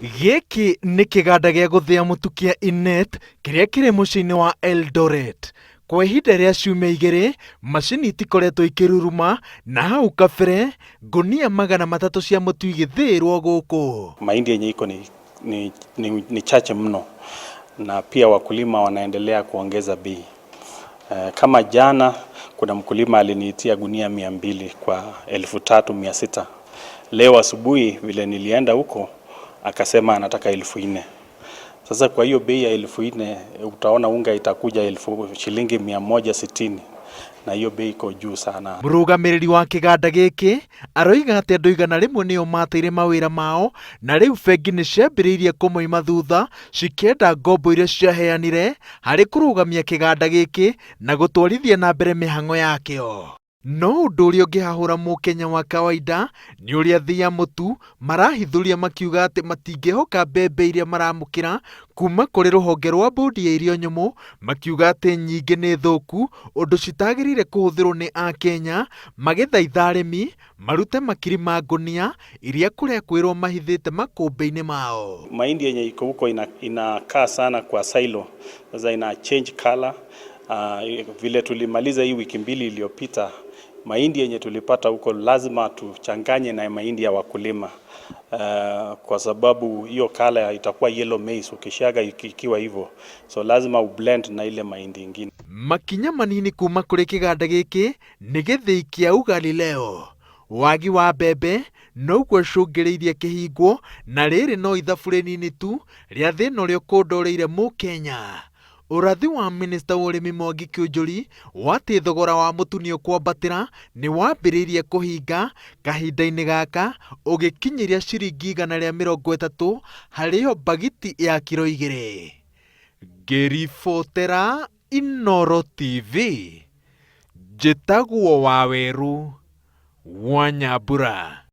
Gĩkĩ nĩ kĩganda gĩa gũthĩa mũtu kĩa Inet kĩrĩa kĩrĩ mũciĩ-inĩ wa Eldoret. Kwa ihinda rĩa ciumia igĩrĩ, macini itikoretwo ikĩruruma na hau kabere ngũnia 300 cia mũtu igĩthĩĩrwo gũkũ. Mahindi yenye iko ni chache mno na pia wakulima wanaendelea kuongeza bei. Kama jana kuna mkulima aliniitia gunia 200 kwa 3600. Leo asubuhi vile nilienda huko akasema anataka 4000. Sasa kwa hiyo bei ya 4000 utaona unga itakuja elfu shilingi 160 na hiyo bei iko juu sana. Mũrũgamĩrĩri wa kĩganda gĩkĩ aroiga atĩ andũ 100 nĩo mateire mawĩra mao na rĩu bengi nĩ ciambĩrĩirie kũmoima thutha cikĩenda ngombo iria ciaheanire harĩ kũrũgamia kĩganda gĩkĩ na gũtwarithia na mbere mĩhang'o yakĩo. No ũndũ ũrĩa ũngĩhahũra mũkenya wa kawaida nĩ ũrĩa athĩi a mũtu marahithũria makiuga atĩ matingĩhoka mbembe iria maramũkĩra kuma kũrĩ rũhonge rwa bodi ya irio nyũmũ, makiuga atĩ nyingĩ nĩ thũku ũndũ citagĩrĩire kũhũthĩrwo nĩ akenya, magĩthaitha arĩmi marute makiri ma ngũnia iria kũrĩa kwĩrwo mahithĩte makũmbĩ-inĩ mao. Mahindi yenye iko huko inakaa sana kwa silo, sasa ina change color. Vile tulimaliza hii wiki mbili iliyopita, mahindi yenye tulipata huko lazima tuchanganye na mahindi ya wakulima kwa sababu hiyo color itakuwa yellow maize ukishaga ikiwa hivyo, so lazima ublend na ile mahindi ingine. Makinya manini kuma kũrĩ kĩganda gĩkĩ nĩ gĩthĩi kĩa ugali leo. Wagi wa mbembe noguo ũcũngĩrĩirie kĩhingwo na rĩrĩ no ithabu rĩnini tu rĩa thĩna ũrĩa ũkũndũrĩire mũkenya. Ũrathi wa minista wa ũrĩmi Mwangi Kiunjuri wa atĩ thogora wa mũtu nĩ ũkwambatĩra nĩ wambĩrĩirie kũhinga kahinda-inĩ gaka ũgĩkinyĩria ciringi 130 harĩ o mbagiti ya kiro 2. Ngĩribotera Inooro TV, njĩtagwo Wawerũ wa Nyambura.